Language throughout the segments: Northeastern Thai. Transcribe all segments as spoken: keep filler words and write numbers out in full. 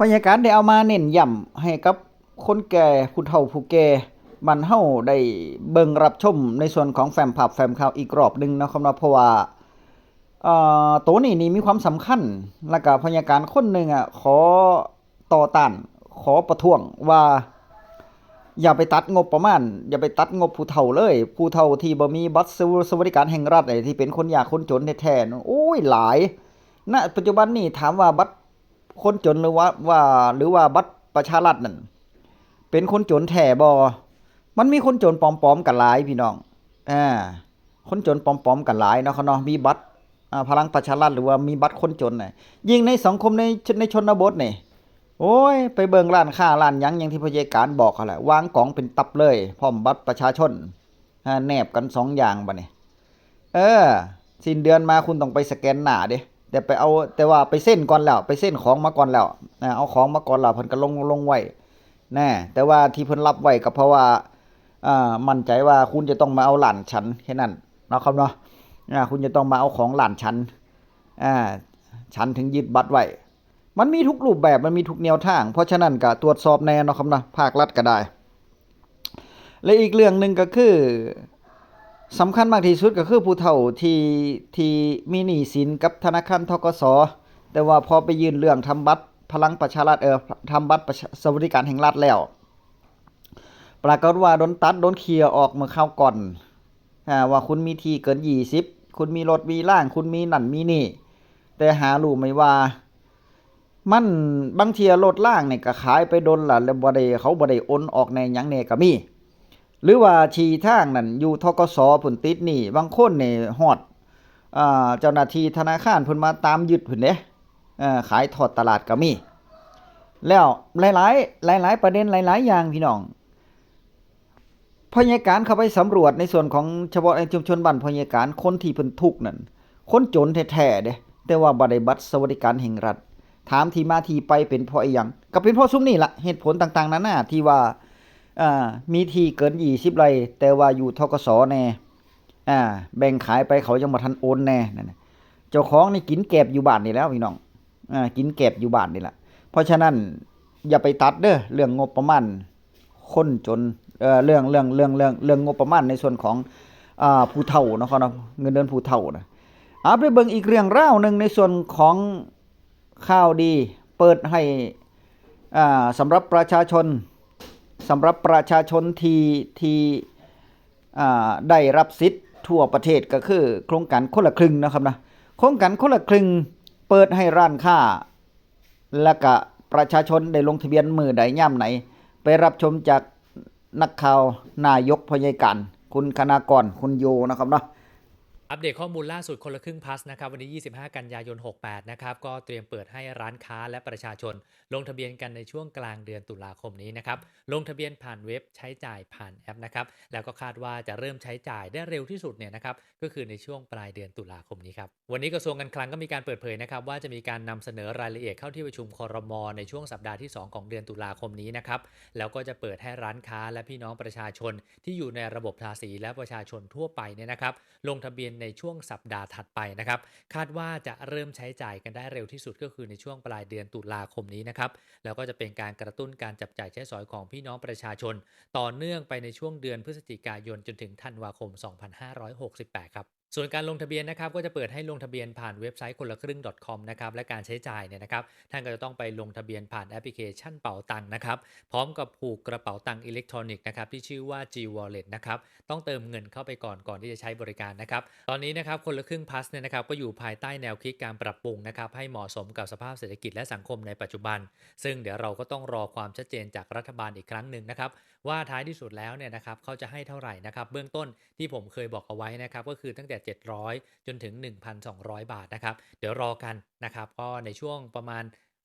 พยาการได้เอามาเน้นย้ำให้กับคนแก่ผู้เฒ่าผู้แก่บ้านเฮาได้เบิ่งรับชมในส่วนของแฟ้มภาพแฟ้มข่าวอีกรอบหนึ่งเนาะครับเนาะ เพราะว่า เอ่อ ตัวนี้นี่มีความสำคัญ แล้วก็พยาการคนหนึ่งอ่ะ ขอต่อต้าน ขอประท้วงว่า อย่าไปตัดงบประมาณ อย่าไปตัดงบผู้เฒ่าเลย ผู้เฒ่าที่บ่มีบัตรสวัสดิการแห่งรัฐไอ้ที่เป็นคนยากคนจนแท้ๆน่ะ โอ้ย หลาย ณ ปัจจุบันนี่ถามว่าบัตรคนจนหรือว่า ว่า หรือว่าบัตรประชารัฐนั่น เป็นคนจนแท้บ่ มันมีคนจนปลอมๆกันหลายพี่น้อง อ่า คนจนปลอมๆกันหลายเนาะครับเนาะ มีบัตร อ่า พลังประชารัฐ หรือว่ามีบัตรคนจนน่ะ ยิ่งในสังคมใน ในชนบทนี่ โอ้ย ไปเบิ่งร้านค้าร้านหยัง อย่างที่พยาการบอกหั่นแหละ วางกองเป็นตับเลย พร้อมบัตรประชาชน อ่า แนบกันสองอย่างบัดนี้ เออ สิ้นเดือนมาคุณต้องไปสแกนหน้าเด้ แต่ไปเอา แต่ว่าไปเซ็นก่อนแล้ว ไปเซ็นของมาก่อนแล้ว อ่า เอาของมาก่อนแล้ว เพิ่นก็ลง ลงไว้ นะ แต่ว่าที่เพิ่นรับไว้ก็เพราะว่า อ่า มั่นใจว่าคุณจะต้องมาเอาหลานฉันแค่นั้นเนาะครับเนาะ อ่า คุณจะต้องมาเอาของหลานฉัน อ่า ฉันถึงยึดบัตรไว้ มันมีทุกรูปแบบ มันมีทุกแนวทาง เพราะฉะนั้นก็ตรวจสอบแน่เนาะครับเนาะ ภาครัฐก็ได้ และอีกเรื่องหนึ่งก็คือ สำคัญมากที่สุดก็คือผู้เฒ่าที่ ที่มีหนี้สินกับธนาคาร ธ.ก.ส. แต่ว่าพอไปยื่นเรื่องทำบัตรพลังประชารัฐ เอ่อ ทำบัตรประชา สวัสดิการแห่งรัฐแล้ว ปรากฏว่าโดนตัด โดนเคลียร์ออกเมื่อคราวก่อน อ่า ว่าคุณมีที่เกินยี่สิบ คุณมีรถมีล่าง คุณมีนั่นมีนี่ แต่หารู้ไหมว่า มัน บางเทื่อรถล่างนี่ก็ขายไปโดนละ แล้วบ่ได้ เขาบ่ได้โอนออกแน่หยังแน่ก็มี หรือว่าที่ทางนั่นอยู่ ธ.ก.ส. พุ้นติดหนี้ บางคนนี่ฮอด อ่า เจ้าหน้าที่ธนาคารเพิ่นมาตามยึดพุ้นเด้ เอ่อ ขายทอดตลาดก็มี แล้วหลายๆ หลายๆ ประเด็นหลายๆ อย่างพี่น้อง พยาการเข้าไปสำรวจในส่วนของเฉพาะในชุมชนบ้านพยาการ คนที่เพิ่นทุกข์นั่น คนจนแท้ๆเด้ แต่ว่าบ่ได้บัตรสวัสดิการแห่งรัฐ ถามที่มาที่ไปเป็นเพราะอีหยัง ก็เป็นเพราะซุมนี่ละ เหตุผลต่างๆนานาที่ว่า อ่า มีที่เกินยี่สิบไร่ แต่ว่าอยู่ ธ.ก.ส. แน่ อ่า แบ่งขายไปเขายังบ่ทันโอนแน่นั่นน่ะ เจ้าของนี่กินแกบอยู่บ้านนี่แล้วพี่น้อง อ่า กินแกบอยู่บ้านนี่แหละ เพราะฉะนั้นอย่าไปตัดเด้อ เรื่องงบประมาณคนจน เอ่อ เรื่อง เรื่อง เรื่อง เรื่อง เรื่องงบประมาณในส่วนของ อ่า ผู้เฒ่าเนาะครับเนาะ เงินเดือนผู้เฒ่านะ เอาไปเบิ่งอีกเรื่องราวหนึ่งในส่วนของข่าวดี เปิดให้ อ่า สำหรับประชาชน สำหรับประชาชนที่ ที่ อ่า ได้รับสิทธิ์ทั่วประเทศก็คือโครงการคนละครึ่งนะครับนะ โครงการคนละครึ่งเปิดให้ร้านค้า และก็ประชาชนได้ลงทะเบียนมื้อใดยามไหน ไปรับชมจากนักข่าวนายกพยาการ คุณคณากร คุณโยนะครับเนาะ อัปเดตข้อมูลล่าสุดคนละครึ่ง plus นะครับ วันนี้ ยี่สิบห้า กันยายน หกแปด นะครับ ก็เตรียมเปิดให้ร้านค้าและประชาชนลงทะเบียนกันในช่วงกลางเดือนตุลาคมนี้นะครับ ลงทะเบียนผ่านเว็บ ใช้จ่ายผ่านแอปนะครับ แล้วก็คาดว่าจะเริ่มใช้จ่ายได้เร็วที่สุดเนี่ยนะครับ ก็คือในช่วงปลายเดือนตุลาคมนี้ครับ วันนี้กระทรวงการคลังก็มีการเปิดเผยนะครับ ว่าจะมีการนำเสนอรายละเอียดเข้าที่ประชุม ครม. ในช่วงสัปดาห์ที่ สอง ของเดือนตุลาคมนี้นะครับ แล้วก็จะเปิดให้ร้านค้าและพี่น้องประชาชนที่อยู่ในระบบภาษีและประชาชนทั่วไปเนี่ยนะครับ ลงทะเบียนในช่วงสัปดาห์ถัดไปนะครับ คาดว่าจะเริ่มใช้จ่ายกันได้เร็วที่สุดก็คือในช่วงปลายเดือนตุลาคมนี้นะครับ แล้วก็จะเป็นการกระตุ้นการจับจ่ายใช้สอยของพี่น้องประชาชน ต่อเนื่องไปในช่วงเดือนพฤศจิกายนจนถึงธันวาคม สองพันห้าร้อยหกสิบแปด ครับ ส่วนการลงทะเบียนนะครับ ก็จะเปิดให้ลงทะเบียนผ่านเว็บไซต์คนละครึ่ง .com นะครับ และการใช้จ่ายเนี่ยนะครับ ท่านก็จะต้องไปลงทะเบียนผ่านแอปพลิเคชันเป๋าตังนะครับ พร้อมกับผูกกระเป๋าตังอิเล็กทรอนิกส์นะครับ ที่ชื่อว่า G Wallet นะครับ ต้องเติมเงินเข้าไปก่อน ก่อนที่จะใช้บริการนะครับ ตอนนี้นะครับ คนละครึ่ง plus เนี่ยนะครับ ก็อยู่ภายใต้แนวคิดการปรับปรุงนะครับ ให้เหมาะสมกับสภาพเศรษฐกิจและสังคมในปัจจุบัน ซึ่งเดี๋ยวเราก็ต้องรอความชัดเจนจากรัฐบาลอีกครั้งหนึ่งนะครับ ว่าท้ายที่สุดแล้วเนี่ยนะครับ เขาจะให้เท่าไหร่นะครับ เบื้องต้นที่ผมเคยบอกเอาไว้นะครับ ก็คือตั้งแต่ เจ็ดร้อย จนถึง หนึ่งพันสองร้อย บาทนะครับ เดี๋ยวรอกันนะครับ ก็ในช่วงประมาณ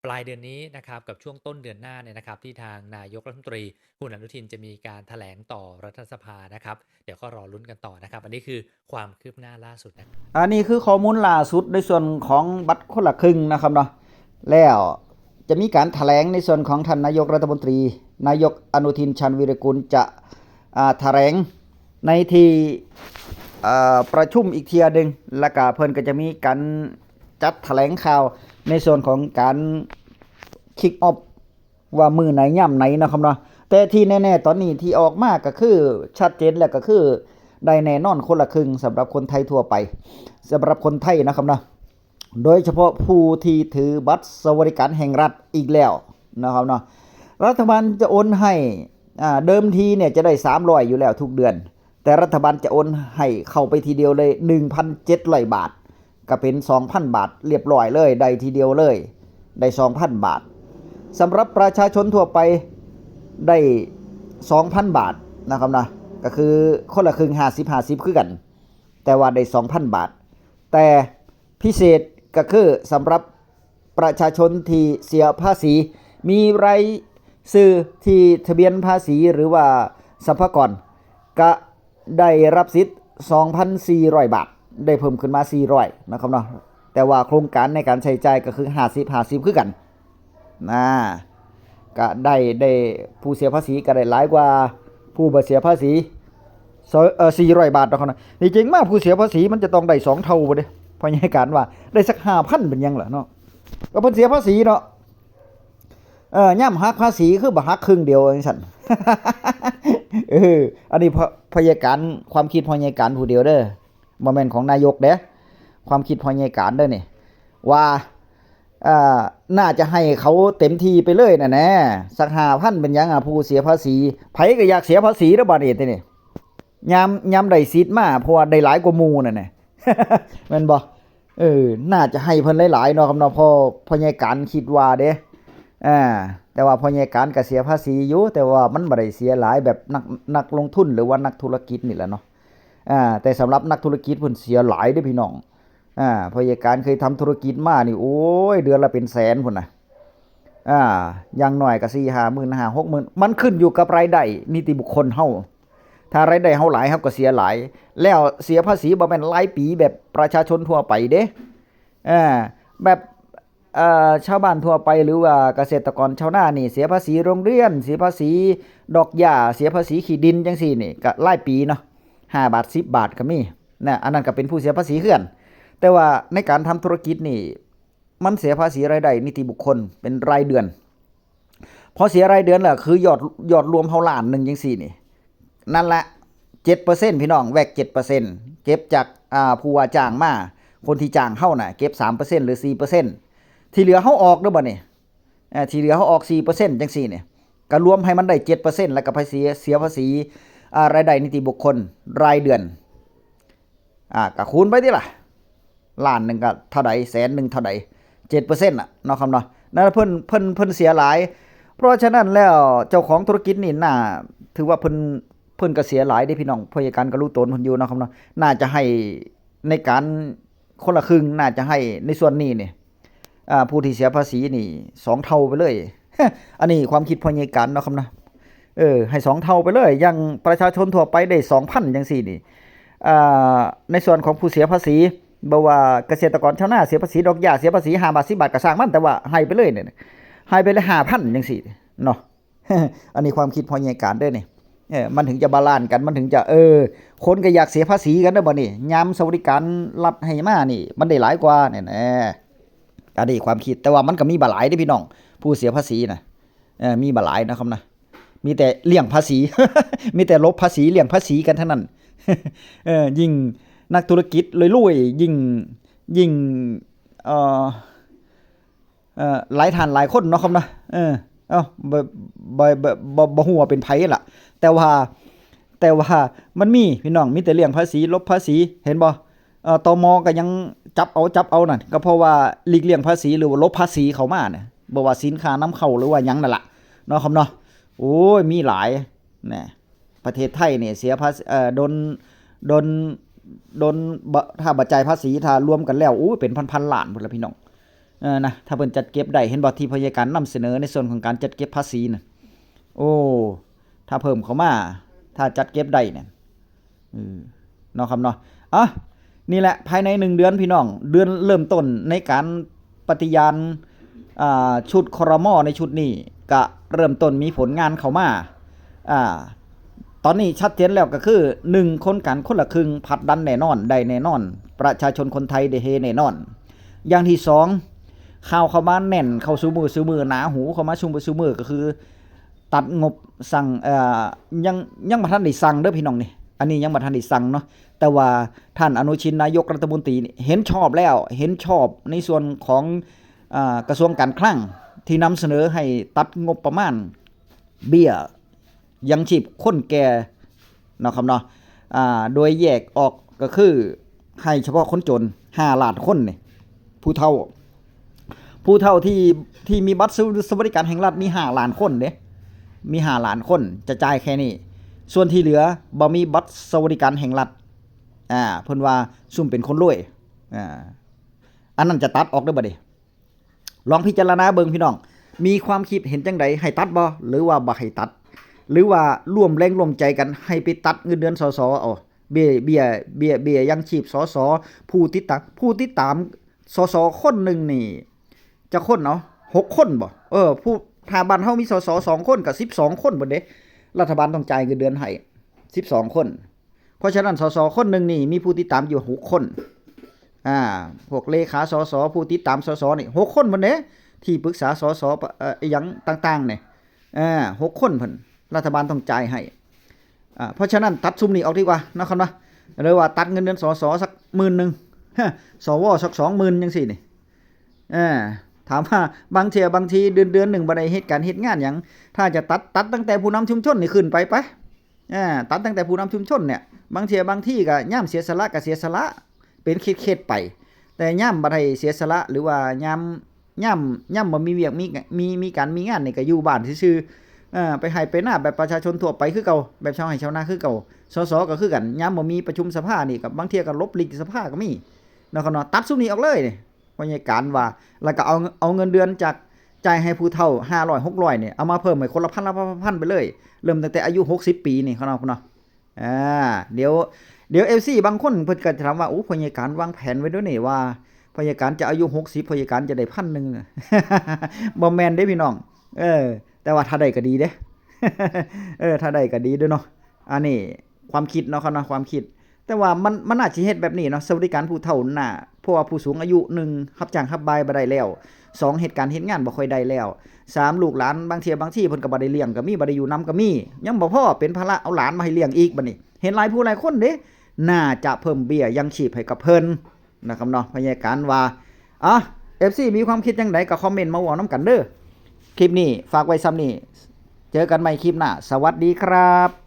ปลายเดือนนี้นะครับ กับช่วงต้นเดือนหน้าเนี่ยนะครับ ที่ทางนายกรัฐมนตรีคุณอนุทินจะมีการแถลงต่อรัฐสภานะครับ เดี๋ยวก็รอลุ้นกันต่อนะครับ อันนี้คือความคืบหน้าล่าสุดนะครับ อันนี้คือข้อมูลล่าสุดในส่วนของบัตรคนละครึ่งนะครับเนาะ แล้วจะมีการแถลงในส่วนของท่านนายกรัฐมนตรี นายกอนุทิน ชาญวีรกูล จะ อ่า แถลงในที่ อ่า ประชุมอีกเทื่อหนึ่ง แล้วก็เพิ่นก็จะมีการจัดแถลงข่าวในส่วนของการ คิกออฟว่ามื้อไหนย่ำไหนนะครับเนาะ แต่ที่แน่ๆตอนนี้ที่ออกมาก็คือชัดเจนแล้วก็คือได้แน่นอนคนละครึ่งสำหรับคนไทยทั่วไป สำหรับคนไทยนะครับเนาะ โดยเฉพาะผู้ที่ถือบัตรสวัสดิการแห่งรัฐอีกแล้วนะครับเนาะ รัฐบาลจะโอนให้อ่าเดิมทีเนี่ยจะได้สามร้อยอยู่แล้วทุกเดือน แต่รัฐบาลจะโอนให้เข้าไปทีเดียวเลยหนึ่งพันเจ็ดร้อยบาท ก็เป็นสองพันบาทเรียบร้อยเลย ได้ทีเดียวเลย ได้สองพันบาท สำหรับประชาชนทั่วไปได้สองพันบาทนะครับนะ ก็คือคนละครึ่ง ห้าสิบ ห้าสิบ คือกัน แต่ว่าได้สองพันบาท แต่พิเศษก็คือสำหรับประชาชนที่เสียภาษี มีรายชื่อที่ทะเบียนภาษีหรือว่าสรรพากร ก็ได้รับสิทธิ์ สองพันสี่ร้อยบาท ได้เพิ่มขึ้นมาสี่ร้อยนะครับเนาะ แต่ว่าโครงการในการใช้จ่ายก็คือ ห้าสิบ ห้าสิบ คือกันนะ ก็ได้ได้ผู้เสียภาษีก็ได้หลายกว่าผู้บ่เสียภาษี เอ่อสี่ร้อยบาทนะครับนะ จริงๆมาผู้เสียภาษีมันจะต้องได้สองเท่าบ่เด้ พ่อใหญ่การว่าได้สักห้าพันเป็นหยังล่ะเนาะ ก็เพิ่นเสียภาษีเนาะ เออย่ำหักภาษีคือบ่หักครึ่งเดียวจังซั่น เออ อันนี้พ่อพ่อใหญ่การ ความคิดพ่อใหญ่การผู้เดียวเด้อ บ่แม่นของนายกเด้ ความคิดพ่อใหญ่การเด้อนี่ ว่าเอ่อน่าจะให้เขาเต็มที่ไปเลยน่ะแหน่ สักห้าพันเป็นหยังอ่ะ ผู้เสียภาษี ไผก็อยากเสียภาษีเด้อบัดนี้ตินี่ ยามยามได้สิทธิ์มา เพราะว่าได้หลายกว่าหมู่นั่นแหละ แม่นบ่ เออ น่าจะให้เพิ่นหลายๆเนาะครับเนาะ พ่อพ่อใหญ่การคิดว่าเด้ อ่า แต่ว่าพ่อใหญ่การก็เสียภาษีอยู่ แต่ว่ามันบ่ได้เสียหลายแบบนักนักลงทุนหรือว่านักธุรกิจนี่แหละเนาะ อ่า แต่สำหรับนักธุรกิจเพิ่นเสียหลายเด้อพี่น้อง อ่า พ่อใหญ่การเคยทำธุรกิจมานี่ โอ้ย เดือนละเป็นแสนพุ้นนะ อ่า อย่างน้อยก็สี่ห้าหมื่น ห้าหกหมื่น มันขึ้นอยู่กับรายได้นิติบุคคลเฮา ถ้ารายได้เฮาหลายเฮาก็เสียหลาย แล้วเสียภาษีบ่แม่นรายปีแบบประชาชนทั่วไปเด้ อ่า แบบ เอ่อ ชาวบ้านทั่วไปหรือว่าเกษตรกรชาวนานี่ เสียภาษีโรงเรียน เสียภาษีดอกหญ้า เสียภาษีขี้ดินจังซี่นี่ ก็รายปีเนาะ ห้าบาท สิบบาทก็มี นะ อันนั้นก็เป็นผู้เสียภาษีคือกัน แต่ว่าในการทำธุรกิจนี่ มันเสียภาษีรายได้นิติบุคคลเป็นรายเดือน พอเสียรายเดือนแล้วคือยอด ยอดรวมเฮาล้านหนึ่งจังซี่นี่ นั่นแหละ เจ็ดเปอร์เซ็นต์ พี่น้อง แวต เจ็ดเปอร์เซ็นต์ เก็บจาก อ่า ผู้ว่าจ้างมา คนที่จ้างเฮาน่ะ เก็บ สามเปอร์เซ็นต์ หรือ สี่เปอร์เซ็นต์ ที่เหลือเฮาออกเด้อบัดนี้ อ่า ที่เหลือเฮาออก สี่เปอร์เซ็นต์ จังซี่นี่ ก็รวมให้มันได้ เจ็ดเปอร์เซ็นต์ แล้วก็ไปเสีย เสียภาษี อ่า รายได้นิติบุคคลรายเดือน อ่า ก็คูณไปติล่ะ ล้านหนึ่งก็เท่าใด แสนหนึ่งเท่าใด เจ็ดเปอร์เซ็นต์ น่ะเนาะครับเนาะ นั่นเพิ่น เพิ่น เพิ่นเสียหลาย เพราะฉะนั้นแล้วเจ้าของธุรกิจนี่น่า ถือว่าเพิ่น เพิ่นก็เสียหลายเด้พี่น้อง พ่อใหญ่การก็รู้ตนเพิ่นอยู่เนาะครับเนาะ น่าจะให้ในการคนละครึ่ง น่าจะให้ในส่วนนี้นี่ อ่า ผู้ที่เสียภาษีนี่สองเท่าไปเลย อันนี้ความคิดพ่อใหญ่การเนาะครับนะ เออ ให้สองเท่าไปเลย อย่างประชาชนทั่วไปได้สองพันจังซี่นี่ อ่า ในส่วนของผู้เสียภาษี บ่ว่าเกษตรกรชาวนาเสียภาษีดอกหญ้า เสียภาษีห้าบาท สิบบาท ก็ช่างมัน แต่ว่าให้ไปเลยเนี่ย ให้ไปเลยห้าพันจังซี่เนาะ อันนี้ความคิดพ่อใหญ่การเด้อนี่ เออ มันถึงจะบาลานซ์กัน มันถึงจะ เออ คนก็อยากเสียภาษีกันเด้อบัดนี้ ยามสวัสดิการรัฐให้มานี่ มันได้หลายกว่าเนี่ยนะ อันนี้ความคิด แต่ว่ามันก็มีบ่หลายเด้อพี่น้อง ผู้เสียภาษีน่ะ เออ มีบ่หลายนะครับนะ มีแต่เลี่ยงภาษี มีแต่หลบภาษี เลี่ยงภาษีกันทั้งนั้น เออ ยิ่งนักธุรกิจรวยๆ ยิ่ง ยิ่ง เอ่อ เอ่อ หลายท่านหลายคนเนาะครับเนาะ เออ เอ้า บ่ บ่ บ่ บ่ บ่ฮู้ว่าเป็นไผล่ะ แต่ว่า แต่ว่ามันมีพี่น้อง มีแต่เลี่ยงภาษี หลบภาษี เห็นบ่ เอ่อ ตม. ก็ยังจับเอา จับเอานั่น ก็เพราะว่าหลีกเลี่ยงภาษีหรือว่าหลบภาษีเข้ามาเนี่ย บ่ว่าสินค้านำเข้าหรือว่าหยังนั่นล่ะ เนาะครับเนาะ โอ้ย มีหลาย นะ ประเทศไทยนี่เสียภาษี เอ่อ โดน โดน โดน บ่ ถ้าบ่จ่ายภาษี ถ้ารวมกันแล้ว โอ้ย เป็นพันๆล้านพุ้นละพี่น้อง เออ นะ ถ้าเพิ่นจัดเก็บได้ เห็นบ่ ที่พ่อใหญ่การนำเสนอในส่วนของการจัดเก็บภาษีน่ะ โอ้ ถ้าเพิ่มเข้ามา ถ้าจัดเก็บได้เนี่ย เออ เนาะครับเนาะ อ่ะ นี่แหละ ภายในหนึ่งเดือนพี่น้อง เดือนเริ่มต้นในการปฏิญาณ อ่า ชุด ครม. ในชุดนี้ ก็เริ่มต้นมีผลงานเข้ามา อ่า ตอนนี้ชัดเจนแล้วก็คือ หนึ่ง โครงการคนละครึ่ง ผลักดันแน่นอน ได้แน่นอน ประชาชนคนไทยได้เฮแน่นอน อย่างที่สอง ข่าวเข้ามาแน่นเข้าสู่มือสู่มือ หนาหูเข้ามาสู่มือสู่มือ ก็คือตัดงบสั่ง เอ่อ ยัง ยังบ่ทันได้สั่งเด้อพี่น้องนี่ อันนี้ยังบ่ทันได้สั่งเนาะ แต่ว่าท่านอนุทินนายกรัฐมนตรีนี่เห็นชอบแล้ว เห็นชอบในส่วนของ อ่า กระทรวงการคลังที่นำเสนอให้ตัดงบประมาณเบี้ยยังชีพคนแก่เนาะครับเนาะ อ่า โดยแยกออกก็คือให้เฉพาะคนจน ห้าล้านคนนี่ ผู้เฒ่า ผู้เฒ่าที่ ที่มีบัตรสวัสดิการแห่งรัฐมี ห้าล้านคนเด้ มี ห้าล้านคน จะจ่ายแค่นี้ ส่วนที่เหลือบ่มีบัตรสวัสดิการแห่งรัฐ อ่า เพิ่นว่าซุมเป็นคนรวย อ่า อันนั้นจะตัดออกเด้อบัดนี้ ลองพิจารณาเบิ่งพี่น้อง มีความคิดเห็นจังใด ให้ตัดบ่ หรือว่าบ่ให้ตัด หรือว่าร่วมแรงร่วมใจกันให้ไปตัดเงินเดือน สส เอา เบี้ย เบี้ย เบี้ย เบี้ยยังชีพ สส ผู้ติดตาม ผู้ติดตาม สส คนหนึ่งนี่ จักคนเนาะ หกคนบ่ เออ ผู้ ถ้าบ้านเฮามี สส สองคนก็ สิบสอง คนพุ้นเด้ รัฐบาลต้องจ่ายเงินเดือนให้ สิบสอง คน เพราะฉะนั้น สส คนหนึ่งนี่มีผู้ติดตามอยู่ หก คน อ่า พวกเลขา สส ผู้ติดตาม สส นี่ หก คนพุ้นเด้ ที่ปรึกษา สส เอ่อ อิหยังต่างๆ นี่ อ่า หก คนพุ้น รัฐบาลต้องจ่ายให้ อ่า เพราะฉะนั้นตัดซุมนี้ออกดีกว่าเนาะครับเนาะ หรือว่าตัดเงินเดือน สส สักหมื่นหนึ่ง สว สัก สองหมื่น จังซี่นี่ อ่า ถามว่าบางเทื่อบางทีเดือน เดือนหนึ่งบ่ได้เฮ็ดการเฮ็ดงานหยัง ถ้าจะตัด ตัดตั้งแต่ผู้นำชุมชนนี่ขึ้นไปไป อ่า ตัดตั้งแต่ผู้นำชุมชนเนี่ย บางเทื่อบางทีก็ยามเสียสละก็เสียสละ เป็นเขตๆ ไป แต่ยามบ่ได้เสียสละ หรือว่ายาม ยาม ยามบ่มีเวียก มี มี มีการมีงานนี่ก็อยู่บ้านซื่อๆ เอ่อ ไปไฮ่ไปนาแบบประชาชนทั่วไปคือเก่า แบบชาวไฮ่ชาวนาคือเก่า สส ก็คือกัน ยามบ่มีประชุมสภานี่ก็บางเทื่อก็หลบหลีกสภาก็มีเนาะครับเนาะ ตัดซุมนี้ออกเลยนี่ พ่อใหญ่การว่า แล้วก็เอา เอาเงินเดือนจากจ่ายให้ผู้เฒ่า ห้าร้อย หกร้อย เนี่ย เอามาเพิ่มให้คนละพันละพันไปเลย เริ่มตั้งแต่อายุ หกสิบ ปีนี่ครับเนาะ อ่า เดี๋ยว เดี๋ยว เอฟซี บางคนเพิ่นก็จะถามว่า โอ้ พ่อใหญ่การวางแผนไว้ด้วยนี่ว่า พ่อใหญ่การจะอายุ หกสิบ พ่อใหญ่การจะได้พันหนึ่ง บ่แม่นเด้พี่น้อง เออ แต่ว่าถ้าได้ก็ดีเด้ เออ ถ้าได้ก็ดีเด้อเนาะ อันนี้ความคิดเนาะครับเนาะ ความคิด แต่ว่ามัน มันน่าสิเฮ็ดแบบนี้เนาะ สวัสดิการผู้เฒ่าน่ะ เพราะว่าผู้สูงอายุ หนึ่ง รับจ้างรับบายบ่ได้แล้ว สอง เฮ็ดการเฮ็ดงานบ่ค่อยได้แล้ว สาม ลูกหลานบางเทื่อบางทีเพิ่นก็บ่ได้เลี้ยงก็มี บ่ได้อยู่นำก็มี ยังบ่พอเป็นภาระเอาหลานมาให้เลี้ยงอีกบัดนี้ เห็นหลายผู้หลายคนเด้ น่าจะเพิ่มเบี้ยยังชีพให้กับเพิ่นนะครับเนาะ พ่อใหญ่การว่า อ่ะ เอฟซี มีความคิดจังใดก็คอมเมนต์มาเว้านำกันเด้อ คลิปนี้ฝากไว้ส่ำนี้ เจอกันใหม่คลิปหน้า สวัสดีครับ